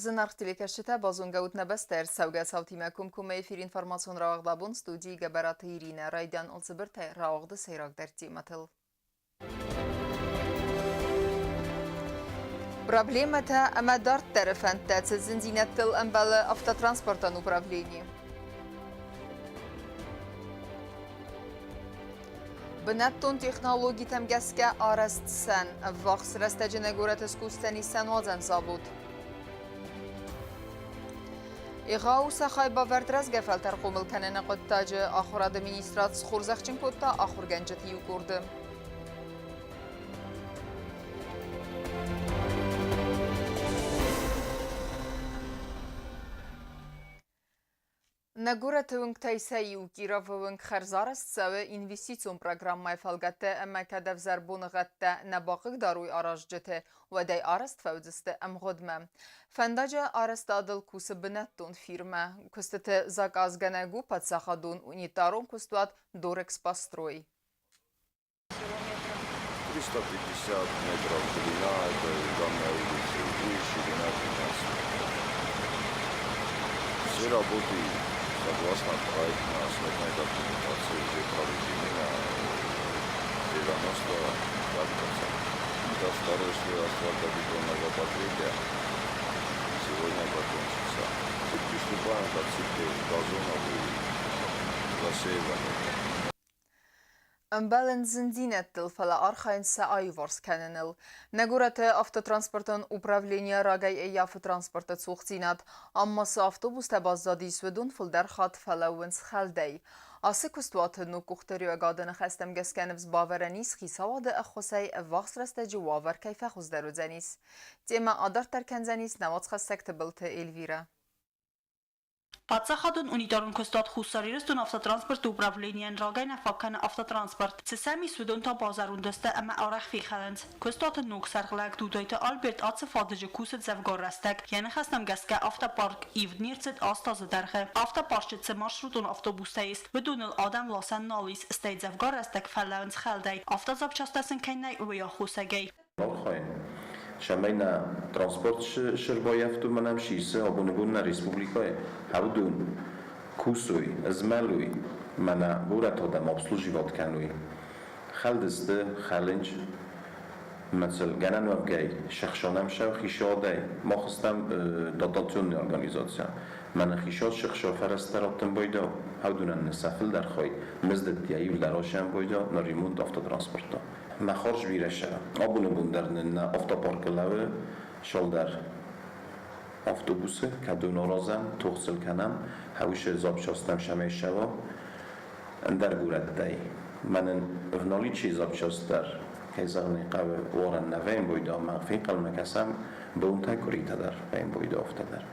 Зынаргъ телекӕсджытӕ, базонгӕ ут нӕ бӕстӕ ӕрцӕугӕ цаутимӕ комкоммӕ эфир информацион рауагъд абон студийы Гӕбӕраты Иринӕ. Райдиан цыбыртӕй рауагъды сӕйрагдӕр темӕтыл. Проблемӕтӕ ӕмӕ дарддӕры фӕндтӕ цы зындзинӕдтыл ӕмбӕлы автотранспортон управлени. Бынӕттон технологитӕм гӕсгӕ арӕзт сӕн. Ӕввахс рӕстӕджы нӕ горӕты скусдзӕни сӕнуадзӕн завод. Егъау сӕ хайбавӕрд рӕзгӕ фӕлтӕр хъомыл кӕныны хъуыддаджы ахуырады министрад схорзӕхджын кодта ахуыргӕнджыты иу къорды. Нӕ горӕты уынгтӕй сӕ иу, Кировы уынг хӕрзарӕзт цӕуы инвестицион программӕйы фӕлгӕтты ӕмӕ кӕд ӕвзӕр боныгъӕдтӕ нӕ бахъыгдарой аразджыты, уӕд ӕй арӕзт фӕуыдзысты ӕмгъуыдмӕ. Фӕндаджы арӕзтадыл кусы бынӕттон фирмӕ. Куыстыты заказгӕнӕг у паддзахадон унитарон куыстуат Дорэкспострой. 350 метров длина этой данной улицы и ширина 12 метров. Все работы согласно проектно-сметной документации уже проведены на 95%. Это второй слой асфальтобетонного покрытия сегодня закончится. Приступаем к отсыпке газонов и засеиванию. Ӕмбӕлынц зындзинӕдтыл, фӕлӕ архайынц сӕ аиуварс кӕныныл. Нӕ горӕты автотранспортон управление рагӕй ӕййафы транспорты цухдзинад. Ам ма цы автобустӕ баззадис, уыдон фылдӕр хатт фӕлӕууынц хӕлдӕй. Ацы куыстуаты ног къухдариуӕгады ныхӕстӕм гӕсгӕ ныфс бавӕрӕн ис, хицауады ӕххуысӕй ӕввахс рӕстӕджы уавӕр кӕй фӕхуыздӕр уыдзӕнис. Темӕ адарддӕр кӕндзӕнис нӕ уацхӕссӕг Тыбылты Эльвирӕ. Паддзахадон унитарон куыстуат Хуссар Ирыстоны автотранспорты управленийӕн рагӕй нӕ фаг кӕны автотранспорт. Цы сӕм ис, уыдон та базӕронд сты ӕмӕ арӕх фехӕлынц. Куыстуаты ног сӕргълӕг Дудайты Альберт ацы фадыджы кусы дзӕвгар рӕстӕг. Йӕ ныхӕстӕм гӕсгӕ автопарк ивд не рцыд 8 азы дӕргъы. Автопарчы цы маршрутон автобустӕ ис, уыдоныл адӕм ласӕн нал ис, стӕй дзӕвгар рӕстӕг фӕлӕууынц хӕлдӕй. Автозапчастӕ сын кӕй нӕй, уый аххосагӕй. Архайын, цӕмӕй нӕ транспорт сӕрбаййӕфту мӕнӕн сисы абоны бон нӕ республикӕйы ӕвдун кусуй, ӕзмӕлуй, мӕнӕ горӕт адӕм обслуживать кӕнуй. Хӕлдысты, хӕлынч, мӕцыл гӕнӕн уӕвгӕй, сӕхсонӕм сӕ хицауадӕй, мах стӕм дотационный организация. Мӕнӕ хицауад сӕхсо фӕрӕзтӕ раттын байдау, ӕвдунӕн нӕ сӕ фылдӕр хай мыздӕттӕ иу дӕр бойдау на ремонт автотранспорта. Мӕ хорз бирӕ сӕ. Абоны бон дӕр нын нӕ автопаркы лӕууы цалдӕр автобусы, кӕдон аразӕм, тох сыл кӕнӕм, хӕусы запчастӕм сӕмӕй ссӕуа ӕндӕр горӕттӕй. Мӕнӕн в наличии запчасть дӕр, кӕй зӕгъын ӕй хъӕуы, уарӕн нӕ вӕййы бойда ӕмӕ фенхъӕлмӕ кӕсӕм бонтӕ, къуыритӕ дӕр вӕййы бойда афтӕ дӕр.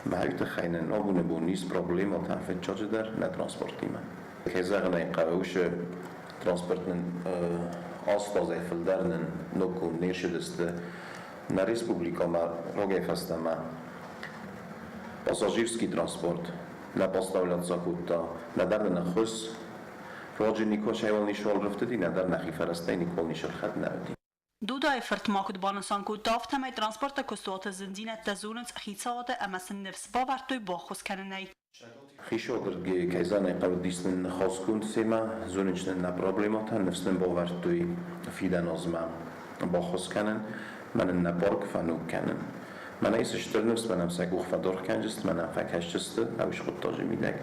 Мӕ уый тыххӕй нын абоны бон ис проблемӕтӕ фыццаджыдӕр нӕ транспортимӕ. Кӕй зӕгъын ӕй хъӕуы, уыцы транспорт нын 8 азӕй фылдӕр нын ноггонд не рцыдысты. Нӕ республикӕмӕ рагӕй фӕстӕмӕ пассажирский транспорт нӕ поставляться кодта, нӕдӕр нын ӕххуыс. Раджы никуы ничуал рӕфтыди, нӕдӕр нӕхи фӕрӕзтӕй никуал ницы ӕлхӕд нӕ уыди. Дудайы фырт ма куыд банысан кодта, афтӕмӕй транспорты куыстуаты зындзинӕдтӕ зонынц хицауады ӕмӕ сын ныфс бавӕрдтой баххуыс кӕнынӕй. Хицауадырдыгӕй кӕй зӕгъын ӕй хъӕуы, дис нын ныхасгонд семӕ, зонынц нын нӕ проблемӕтӕ, ныфс нын бавӕрдтой фидӕн азмӕ баххуыс кӕнын, мӕнӕн нӕ парк фӕног кӕнын. Мӕнӕй цы стыр ныфс, мӕнӕн сӕ къух фӕдаргъ кӕнджысты, мӕнӕн фӕкӕсджысты ӕвзӕр хъуыддаджы мидӕг,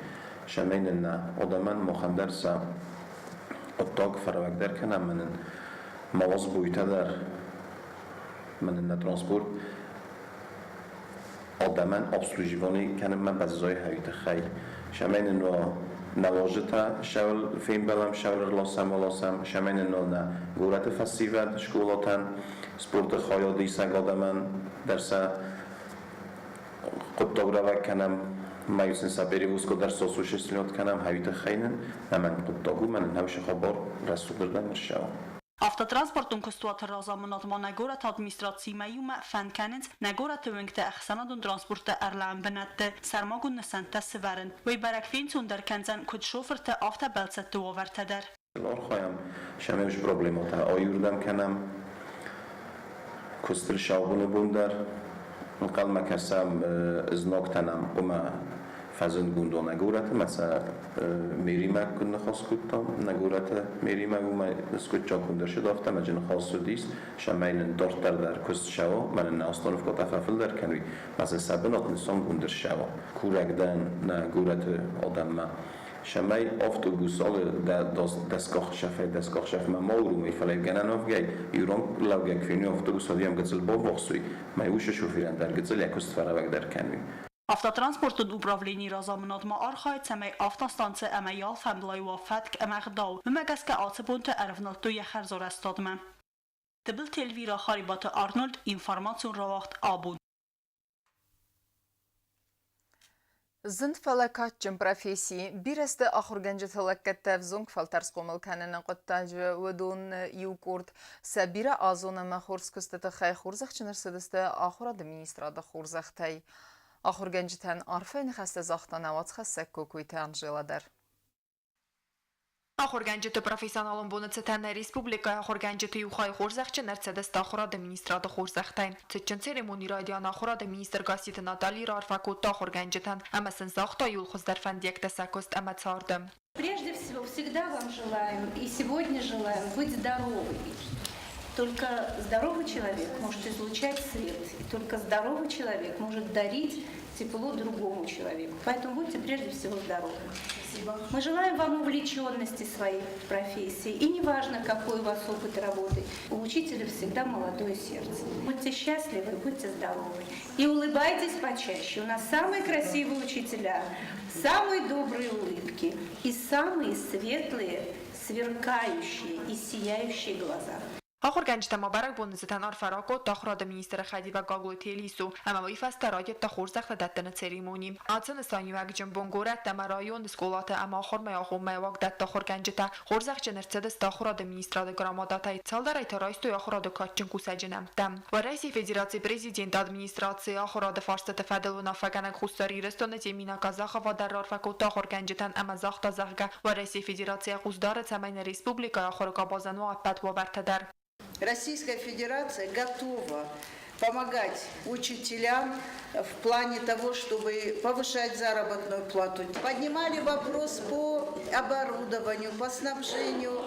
цӕмӕй нын нӕ адӕмӕн махӕн дӕр сӕ хъуыддаг фӕрӕвӕгдӕр кӕнӕм, мӕнӕн мауадз буйтӕ дӕр, мӕнӕн нӕ транспорт адӕмӕн обслуживани кӕнынмӕ бӕззой хӕйы тыххӕй. Цӕмӕй нын уа нӕ сӕуыл фембӕлӕм, сӕуыл ӕрласӕм, аласӕм, цӕмӕй нын уа нӕ горӕты фӕсивӕд скъолатӕн, спорты хайадисӕг адӕмӕн дӕр сӕ хъуыддаг рӕвӕг кӕнӕм, ма сын сӕ перевозка дӕр сосуществлять кӕнӕм, хӕйы тыххӕй нын ӕмӕ хъуыддаг у, мӕнӕн хӕусы хабар рӕсугъдырдӕм ӕрцӕуа. Автотранспортон куыстуаты разамынад ма нӕ горӕты администрациимӕ иумӕ фӕнд кӕнынц нӕ горӕты уынгты ӕхсӕнадон транспорты ӕрлӕууӕн бынӕтты сӕрмагонд нысӕнттӕ сывӕрын. Уый бӕрӕг фенцондӕр кӕндзӕн куыд шофырты, афтӕ бӕлццӕтты уавӕртӕ дӕр. Архайӕм, цӕмӕй уыцы проблемӕтӕ аиуырдӕм кӕнӕм. Куыстыл саубоны бон дӕр. Ӕнхъӕлмӕ кӕсӕм знӕгтӕ нӕм хъуамӕ фӕзындгонд уа нӕ горӕты ӕмӕ сӕ мэримӕ куыд ныхас кодтам, нӕ горӕты мэримӕ уымӕй скъуыддзаггонд ӕрцыд, афтӕ ӕмӕ джы ныхас цыдис, цӕмӕй нын дарддӕр дӕр куыст цӕуа, мӕ нын нӕ остановкӕтӕ фӕфылдӕр кӕной, ӕмӕ сӕ сӕ бынат нысангонд ӕрцӕуа. Курӕг дӕн нӕ горӕты адӕммӕ, цӕмӕй автобус алы дӕсгахсӕфӕй-дӕсгахсӕфмӕ ма уромой, фӕлӕ гӕнӕн уӕвгӕй, ирон лӕугӕ куы феной автобус адӕм гыццыл баввахс уй, мӕ уыцы шоферӕн дӕр гыццыл йӕ куыст фӕрӕвӕгдӕр кӕнуй. Автотранспортон управленийы разамынад ма архайы, цӕмӕй автостанцӕ ӕмӕ йӕ алфӕмблай уа фӕтк ӕмӕ ӕгъдау. Уымӕ гӕсгӕ ацы бонты ӕрӕвнӕлдтой йӕ хӕрзарӕзтадмӕ. Тыбылты Эльвира, Харебаты Арнольд, информацион рауагъд «Абон». Зынд, фӕлӕ кадджын професси. Бирӕ сты ахуыргӕнджыты лӕггӕдтӕ ӕвзонг фӕлтӕр схъомыл кӕныны хъуыддаджы. Уыдон иу къорд сӕ бирӕ азон ӕмӕ хорз куысты тыххӕй хорзӕхджын ӕрцыдысты ахуырады министрады хорзӕхтӕй. Ахуыргӕнджытӕн арфӕйы ныхӕстӕ загъта нӕ уацхӕссӕг Кокойты Анжела дӕр. Ахуыргӕнджыты профессионалон боны цытӕн нӕ республикӕйы ахуыргӕнджыты иу хай хорзӕхджын ӕрцыдысты ахуырады министрады хорзӕхтӕй. Цытджын церемони райдиан ахуырады министр Гасситы Натали раарфӕ кодта ахуыргӕнджытӕн ӕмӕ сын загъта иууыл хуыздӕр фӕндиӕгтӕ сӕ куыст ӕмӕ царды. Прежде всего, всегда вам желаем и сегодня желаем быть здоровыми. Только здоровый человек может излучать свет, и только здоровый человек может дарить тепло другому человеку. Поэтому будьте прежде всего здоровы. Спасибо. Мы желаем вам увлеченности своей профессией. И неважно, какой у вас опыт работы, у учителя всегда молодое сердце. Будьте счастливы, будьте здоровы. И улыбайтесь почаще. У нас самые красивые учителя, самые добрые улыбки и самые светлые, сверкающие и сияющие глаза. Ахуыргӕнджытӕ ма бӕрӕгбоны цытӕн арфӕ ракодта ахуырады министры хӕдивӕг Гаглойты Элису ӕмӕ уый фӕстӕ райдыдта хорзӕхтӕ дӕттыны церемони. Ацы нысаниуӕгджын бон горӕттӕ ӕмӕ районы скъолаты ӕмӕ ахуырмӕ агъоммӕ уагдӕтты ахуыргӕнджытӕ хорзӕхджын ӕрцыдысты ахуырады министрады грамотатӕй, цалдӕрӕй та райстой ахуырады кадджын кусӕджы нӕмттӕ. Уӕрӕсейы Федерацийы Президенты администрацийы ахуырады фарстыты фӕдыл уынаффӕгӕнӕг Хуссар Ирыстоны Темина Казахова дӕр раарфӕ кодта ахуыргӕнджытӕн ӕмӕ загъта, зӕгъгӕ, Уӕрӕсейы Федерацийӕ хъус дары, цӕмӕй нӕ республикӕйы ахуыры къабазӕн уа ӕппӕт уавӕртӕ дӕр. Российская Федерация готова помогать учителям в плане того, чтобы повышать заработную плату. Поднимали вопрос по оборудованию, по снабжению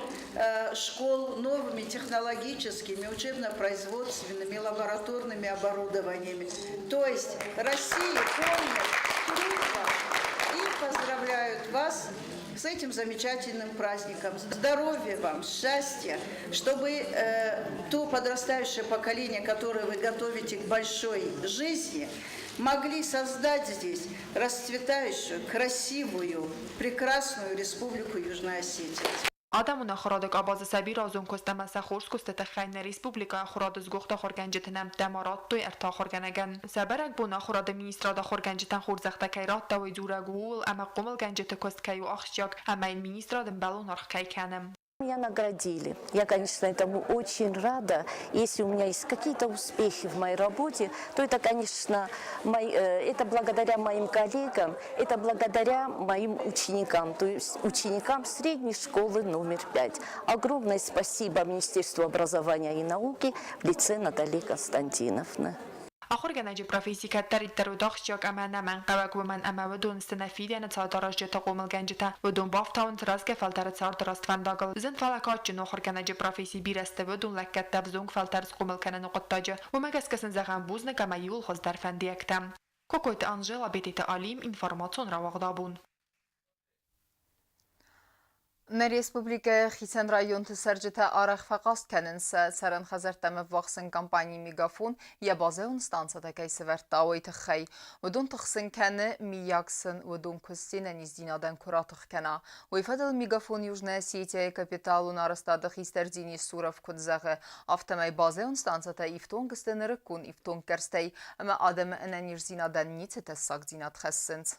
школ новыми технологическими, учебно-производственными, лабораторными оборудованиями. То есть Россия помнит труд ваш и поздравляют вас с этим замечательным праздником. Здоровья вам, счастья, чтобы то подрастающее поколение, которое вы готовите к большой жизни, могли создать здесь расцветающую, красивую, прекрасную республику Южная Осетия. Адӕмон ахуырады къабазы сӕ бирӕазон куыст ӕмӕ сӕ хорз куысты тыххӕй нӕ республикӕйы ахуырады сгуыхт ахуыргӕнджыты нӕмттӕ ма радтой ӕртӕ ахуыргӕнӕгӕн. Сӕ бӕрӕгбон ахуырады министрад ахуыргӕнджытӕн хорзӕхтӕ кӕй радта, уый дзурӕг у ууыл, ӕмӕ хъомылгӕнджыты куыст кӕй у ахсджиаг ӕмӕ йын министрад ӕмбӕлон аргъ кӕй кӕны. Меня наградили. Я, конечно, этому очень рада. Если у меня есть какие-то успехи в моей работе, то это, конечно, это благодаря моим коллегам, это благодаря моим ученикам, то есть ученикам средней школы номер 5. Огромное спасибо Министерству образования и науки в лице Натальи Константиновны. Ахуыргӕнӕджы професси кӕддӕриддӕр уыд ахсджиаг ӕмӕ ӕнӕмӕнгхъӕуӕг, уымӕн ӕмӕ уыдон сты нӕ фидӕны цардаразджыты хъомылгӕнджытӕ. Уыдон бафтауынц рӕзгӕ фӕлтӕры царды рӕствӕндагыл. Зын, фӕлӕ кадджын ахуыргӕнӕджы професси бирӕ сты уыдон лӕггӕдтӕ ӕвзонг фӕлтӕр схъомыл кӕныны хъуыддаджы. Уымӕ гӕсгӕ сын зӕгъӕм бузныг ӕмӕ иууыл хуыздӕр фӕндиӕгтӕ. Кокойты Анжела, Бететы Алим, информацион рауагъд абон. Нӕ республикӕйы хицӕн районты цӕрджытӕ арӕх фӕхъаст кӕнынц сӕ цӕрӕн хӕдзӕрттӕм ӕввахсын компани «Мегафон» йӕ базӕйон станцӕтӕ кӕй сӕвӕрдта, уый тыххӕй. Уыдон тыхсын кӕны, миййаг сын уыдон куыд се нӕниздзинадӕн куы ратых кӕна. Уый фӕдыл «Мегафон Южная Осетия-йы капиталон арӕзтады хистӕр Денис Суров куыд зӕгъы, афтӕмӕй базӕйон станцӕтӕ ифтонг сты нырыккон ифтонггӕрзтӕй ӕмӕ адӕмы ӕнӕниздзинадӕн ницы тӕссагдзинад хӕссынц.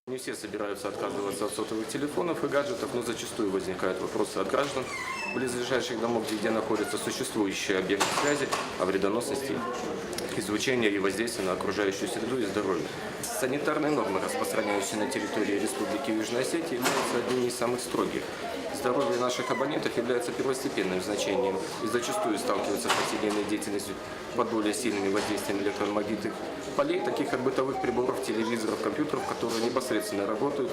Не все собираются отказываться от сотовых телефонов и гаджетов, но зачастую возникают вопросы от граждан близлежащих домов, где находятся существующие объекты связи, о вредоносности излучения и воздействия на окружающую среду и здоровье. Санитарные нормы, распространяющиеся на территории Республики Южная Осетия, являются одними из самых строгих. Здоровье наших абонентов является первостепенным значением и зачастую сталкиваются с повседневной деятельностью под более сильными воздействиями электромагнитных полей, таких как бытовых приборов, телевизоров, компьютеров, которые непосредственно работают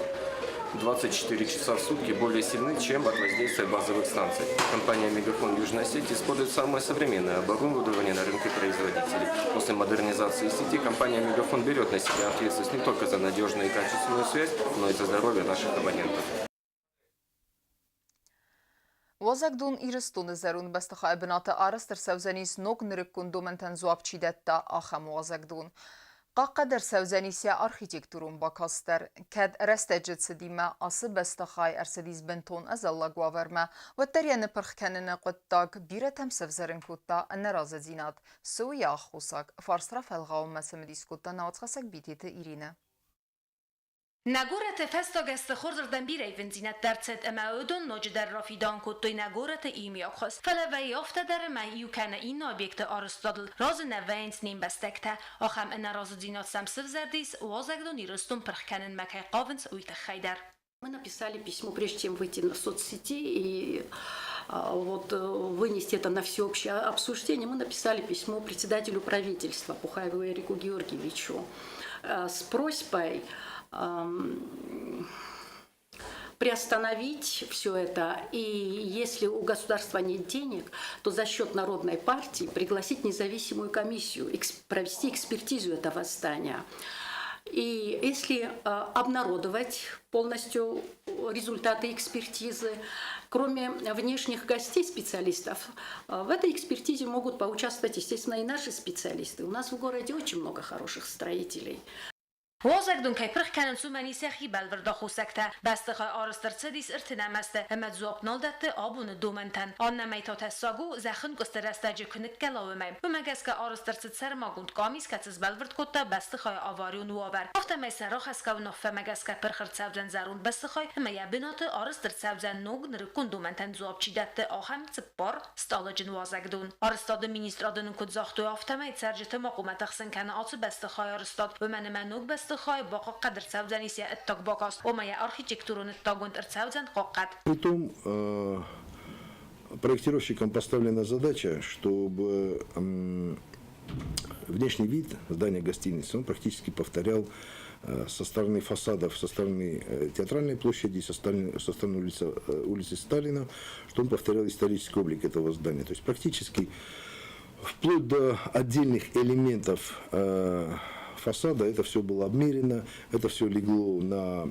24 часа в сутки, более сильны, чем от воздействия базовых станций. Компания «Мегафон Южная сеть» использует самое современное оборудование на рынке производителей. После модернизации сети компания «Мегафон» берет на себя ответственность не только за надежную и качественную связь, но и за здоровье наших абонентов. Уазӕгдон Ирыстон-ы зӕронд бӕстыхайы бынаты арӕзт ӕрцӕудзӕнис ног нырыккон домӕнтӕн дзуапп чи дӕтта, ахӕм уазӕгдон. Хъахъхъӕд ӕрцӕудзӕнис йӕ архитектурон бакаст дӕр. Кӕд рӕстӕджы цыдимӕ ацы бӕстыхай ӕрцыдис бынтон ӕдзӕллаг уавӕрмӕ, уӕддӕр йӕ ныппырх кӕныны хъуыддаг бирӕтӕм сӕвзӕрын кодта ӕнӕразыдзинад. Цы у йӕ аххосаг? Фарст рафӕлгъауынмӕ цымыдис кодта науӕдзхӕссӕг Битеты Иринӕ. Нӕ горӕты фӕстаг азты хорзырдӕм бирӕ ивындзинӕдтӕ ӕрцыд ӕмӕ уыдон ноджыдӕр рафидауын кодтой нӕ горӕты иумиаг хуыз. Фӕлӕ вӕййы афтӕ дӕр ӕмӕ иу кӕнӕ иннӕ объекты арӕзтадыл разы нӕ вӕййынц не мбӕстӕгтӕ. Ахӕм ӕнӕразыдзинад сӕм сывзӕрдис, уазӕгдон Ирыстон пырх кӕнынмӕ кӕй хъавынц, уый тыххӕй дӕр. Мы написали письмо, прежде чем выйти на соцсети и вот вынести это на всеобщее обсуждение, мы написали письмо председателю правительства Пухаеву Эрику Георгиевичу с просьбой приостановить все это. И если у государства нет денег, то за счет Народной партии пригласить независимую комиссию, провести экспертизу этого здания. И если обнародовать полностью результаты экспертизы, кроме внешних гостей, специалистов, в этой экспертизе могут поучаствовать, естественно, и наши специалисты. У нас в городе очень много хороших строителей. Уазӕгдон кӕй пырх кӕнынц, уымӕн ис йӕхи бӕлвырд аххосӕгтӕ. Бӕстыхай арӕзт ӕрцыдис ӕртынӕм азты ӕмӕ дзуапп нал дӕтты абоны домӕнтӕн. Аннӕмӕй та тӕссаг у, зӕххынкъуысты рӕстӕджы куы ныккӕла, уымӕй. Уымӕ гӕсгӕ арӕзт ӕрцыд сӕрмагонд къамис, кӕцы сбӕлвырд кодта бӕстыхайы аварион уавӕр. Афтӕмӕй сӕ рахӕсгӕ уынаффӕмӕ гӕсгӕ пырх ӕрцӕудзӕн зӕронд бӕстыхай ӕмӕ йӕ бынаты арӕзт ӕрцӕудзӕн ног, нырыккон домӕнтӕн дзуапп чи дӕтты, ахӕм цыппар стъалыджын уазӕгдон. Арӕзтады министрады нын куыд загътой, афтӕмӕй цӕрджыты ма хъуамӕ тыхсын кӕна ацы бӕстыхайы арӕзтад, уымӕн ӕмӕ ног бӕстыхай бахъахъхъӕд ӕрцӕудзӕнис йӕ ӕддаг бакаст, ома йӕ архитектурон ӕддагонд ӕрцӕудзӕн хъахъхъӕд. Притом проектировщикам поставлена задача, чтобы внешний вид здания гостиницы, он практически повторял со стороны фасадов, со стороны Театральной площади, со стороны улицы Сталина, что он повторял исторический облик этого здания. То есть практически вплоть до отдельных элементов фасада это все было обмерено, это все легло на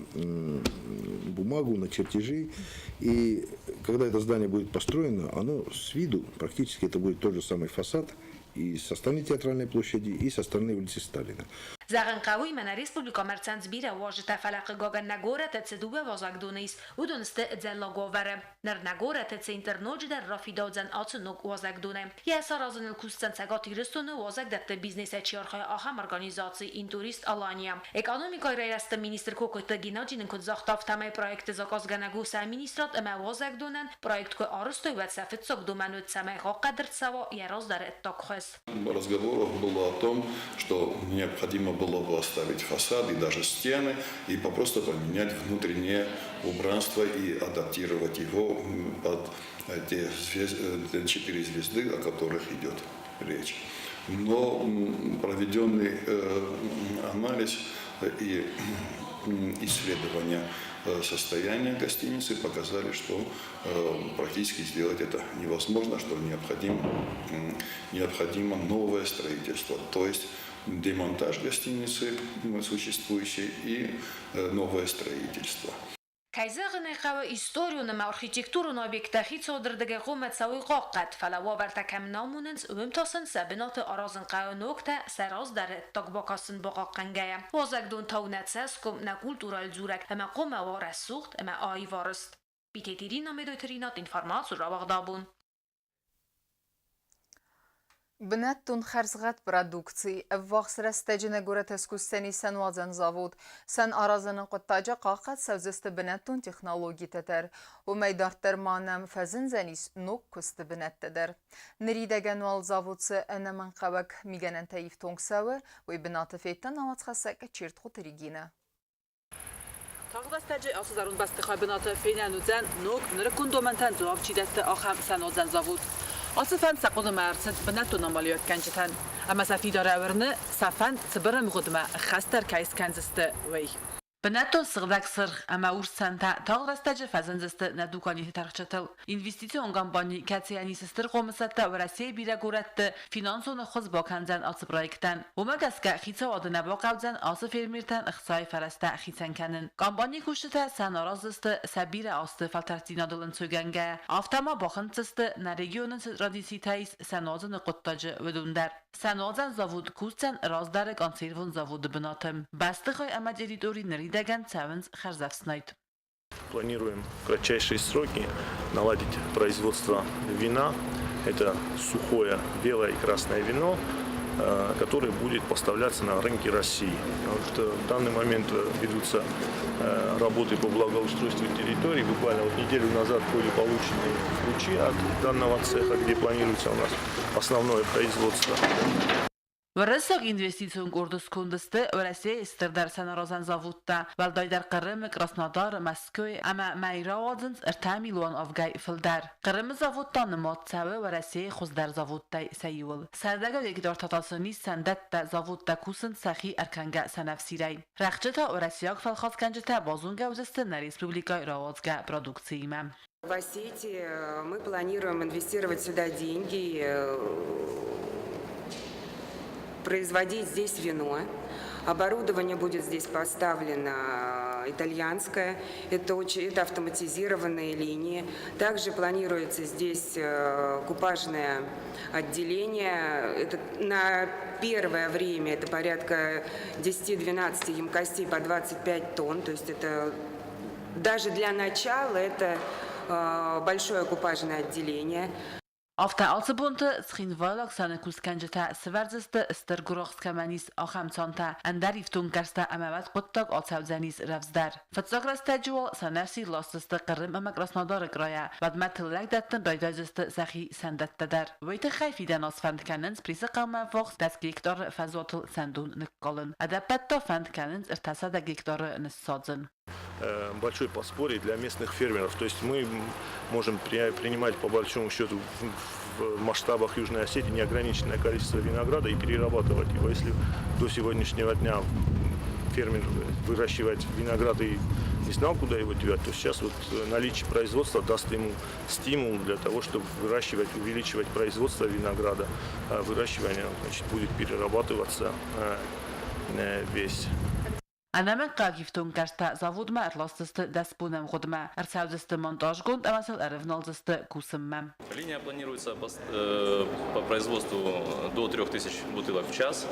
бумагу, на чертежи. И когда это здание будет построено, оно с виду практически это будет тот же самый фасад и со стороны Театральной площади, и со стороны улицы Сталина. Зӕгъын хъӕуы, мӕнӕ республикӕмӕ ӕрцӕуынц бирӕ уазджытӕ, фӕлӕ хъыгагӕн нӕ горӕты цы дыууӕ уазӕгдоны ис, уыдон сты ӕдзӕллаг уавӕры. Ныр нӕ горӕты центр ноджыдӕр рафидаудзӕн ацы ног уазӕгдонӕй. Йӕ саразыныл кусдзӕн Цӕгат Ирыстоны уазӕгдӕтты бизнесӕй чи архайы, ахӕм организаци Интурист Алания. Экономикӕйы райрӕзты министр Кокойты Геннадий нын куыд загъта, афтӕмӕй проекты заказгӕнӕг у сӕ министрад ӕмӕ уазӕгдонӕн проект куы арӕзтой, уӕд сӕ фыццаг домӕн уыд, цӕмӕй хъахъхъӕд ӕрцӕуа йӕ раздӕры ӕддаг хуыз. Разговоров было о том, что необходимо было бы оставить фасад и даже стены и попросту поменять внутреннее убранство и адаптировать его под те четыре звезды, о которых идет речь. Но проведенный анализ и исследования состояния гостиницы показали, что практически сделать это невозможно, что необходимо новое строительство, то есть демонтаж гостиницы существующей и новое строительство. Кӕй зӕгъын ӕй хъӕуы, историон ӕмӕ архитектурон объекттӕ хицауады хъуамӕ цӕуой хъахъхъӕд, фӕлӕ уавӕртӕ кӕм нӕ амонынц, уым та сын сӕ бынаты аразын хъӕуы ногтӕ, сӕ раздӕры ӕддаг бакаст сын бахъахъхъӕнгӕйӕ. Уазӕгдон та у нӕ цӕсгом, нӕ культурӕйыл дзурӕг ӕмӕ хъуамӕ уа рӕсугъд ӕмӕ аив арӕзт. Битеты Ирина, Медойты Ринат, информацион рауагъд Абон. Бынӕттон хӕрзгъӕд продукци ӕввахс рӕстӕджы нӕ горӕты скусдзӕни сӕнуадзӕн завод. Сӕн аразыны хъуыддаджы хъахъхъӕд цӕудзысты бынӕттон технологитӕ дӕр. Уымӕй дарддӕр ма нӕм фӕзындзӕнис ног куысты бынӕттӕ дӕр. Ныридӕгӕн уал завод цы ӕнӕмӕнгхъӕуӕг мигӕнӕнтӕ ифтонг цӕуы, уый бынаты федта науӕдзхӕссӕг Чертхъоты Регинӕ. Тагъд рӕстӕджы ацы зӕронд бӕстыхайы бынаты фенӕн уыдзӕн ног, нырыккон домӕнтӕн дзуапп чи дӕтты, ахӕм сӕнуадзӕн завод. Ацы фӕнд сӕ хъуыдымӕ ӕрцыд бынӕттон амалиуӕггӕнджытӕн. Ӕмӕ сӕ фидар ӕвӕрыны сӕ фӕнд цыбыр ӕмгъуыдмӕ ӕххӕстдӕр кӕй скӕндзысты, уый. Бынӕттон сыгъдӕг сырх ӕмӕ урс сӕнтӕ тагъд рӕстӕджы фӕзындзысты нӕ дуканиты тӕрхджытыл. Инвестицион компани, кӕцыйӕн ис стыр хъомысӕдтӕ Уӕрӕсейы бирӕ горӕтты, финансон ӕххуыс бакӕндзӕн ацы проектӕн. Уымӕ гӕсгӕ хицауады нӕ бахъӕудзӕн ацы фермертӕн ӕхцайы фӕрӕзтӕ хицӕн кӕнын. Компанийы кусджытӕ сӕн араздзысты сӕ бирӕ азты фӕлтӕрддзинадыл ӕнцойгӕнгӕйӕ, афтӕ ма бахынцдзысты, нӕ регионы цы традицитӕ ис сӕн уадзыны хъуыддаджы, уыдон дӕр. Сӕнуадзӕн завод кусдзӕн раздӕры консервон заводы бынаты. Бӕстыхай ӕмӕ территори ныридӕгӕн цӕуынц хӕрзӕфснайд. Планируем в кратчайшие сроки наладить производство вина. Это сухое белое и красное вино, которое будет поставляться на рынке России. Вот в данный момент ведутся работы по благоустройству территории. Буквально вот неделю назад были получены ключи от данного цеха, где планируется у нас основное производство. Уӕрӕсейаг инвестицион къорды сконды сты Уӕрӕсейы стырдӕр сӕнаразӕн заводтӕ, уӕлдайдӕр Хъырымы, Краснодары, Мӕскуыйы ӕмӕ мӕй рауадзынц 3 милуан авгӕй фылдӕр. Хъырымы завод та нымад цӕуы Уӕрӕсейы хуыздӕр заводтӕй сӕ иуыл. Сӕдӕгай гектартӕ та сын ис сӕндӕттӕ, заводтӕ кусынц сӕхи ӕркӕнгӕ сӕнӕфсирӕй. Рӕхджы та уӕрӕсейаг фӕлхасгӕнджытӕ базонгӕ уыдзысты нӕ республикӕйы рауадзгӕ продукциимӕ. В Осетии мы планируем инвестировать сюда деньги, производить здесь вино. Оборудование будет здесь поставлено итальянское, это автоматизированные линии. Также планируется здесь купажное отделение. Это на первое время это порядка 10-12 емкостей по 25 тонн. То есть это даже для начала это большое купажное отделение. Афтӕ ацы бонты цхинвайлаг сӕны кусгӕнджытӕ сывӕрдзысты стыр гуырахст кӕмӕн ис, ахӕм цантӕ, ӕндӕр ифтонггӕрзтӕ ӕмӕ уӕд хъуыддаг ацӕудзӕнис рӕвдздӕр. Фыццаг рӕстӕджы уал сӕнӕфсир ласдзысты Хъырым ӕмӕ Краснодары крайӕ, уӕдмӕ тыллӕг дӕттын райдайдзысты сӕхи сӕндӕттӕ дӕр. Уый тыххӕй фидӕн аз фӕнд кӕнынц Присы хъӕумӕ ӕввахс 10 гектары фӕзуатыл сӕндон ныккалын. Ӕдӕппӕт та фӕнд кӕнынц 300 гектары ныссадзын. Большой подспорье для местных фермеров. То есть мы можем принимать по большому счету в масштабах Южной Осетии неограниченное количество винограда и перерабатывать его. Если до сегодняшнего дня фермер выращивает виноград и не знал, куда его девать, то сейчас вот наличие производства даст ему стимул для того, чтобы выращивать, увеличивать производство винограда. А выращивание, значит, будет перерабатываться весь. Ӕнӕмӕнгхъӕуӕг ифтонггӕрзтӕ заводмӕ ӕрласдзысты 10 боны ӕмгъуыдмӕ, ӕрцӕудзысты монтажгонд ӕмӕ сыл ӕрӕвналдзысты кусынмӕ. Линия планируется по производству до 3000 бутылок в час.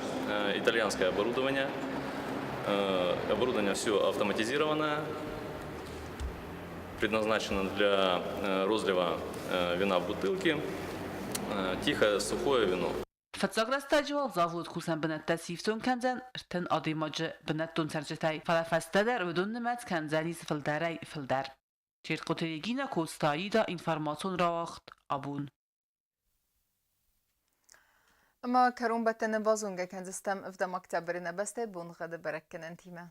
Итальянское оборудование. Оборудование все автоматизированное, предназначено для розлива вина в бутылки. Тихое, сухое вино. Фыццаг рӕстӕджы уал завод кусӕн бынӕттӕ сифтонг кӕндзӕн 30 адӕймаджы бынӕттон цӕрджытӕй, фӕлӕ фӕстӕдӕр уыдон нымӕц кӕндзӕнис фылдӕрӕй фылдӕр. Чертхъоты Регина, Коцты Аида, информацион рауагъд «Абон». Ӕмӕ кӕронбӕттӕны базонгӕ кӕндзыстӕм 7 октябры нӕ бӕстӕйы боныгъӕды бӕрӕггӕнӕнтимӕ.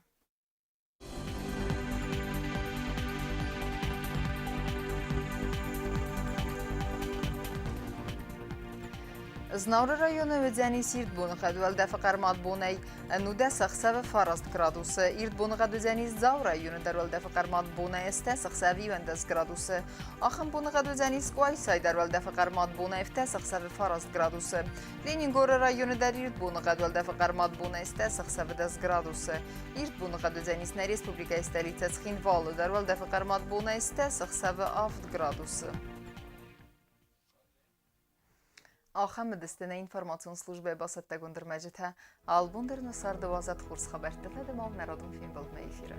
Знауыры районы уыдзӕнис ирд боныхъӕд, уӕлдӕфы хъӕрмад бонӕй 11 ӕхсӕвы 9 градусы. Ирд боныгъӕд уыдзӕнис Дзауы районы дӕр, уӕлдӕфы хъӕрмад бонӕй 8 ӕхсӕвы 11 градусы. Ахӕм боныгъӕд уыдзӕнис Къуайсайы дӕр, уӕлдӕфы хъӕрмад бонӕй 7 ӕхсӕвы 9 градусы. Ленингоры районы дӕр ирд боныгъӕд, уӕлдӕфы хъӕрмад бонӕй 8 ӕхсӕвы 10 градусы. Ирд боныгъӕд уыдзӕнис нӕ республикӕйы столицӕ Цхинвалы дӕр, уӕлдӕфы хъӕрмад бонӕй 8 ӕхсӕвы 7 градусы. Ахӕм уыдысты нӕ информацион службӕйы бацӕттӕгонд ӕрмӕджытӕ. Алыбон дӕр нӕ царды уадзӕд хорз хабӕрттӕ, фӕдӕ ма нӕ радон фембӕлдмӕ эфиры.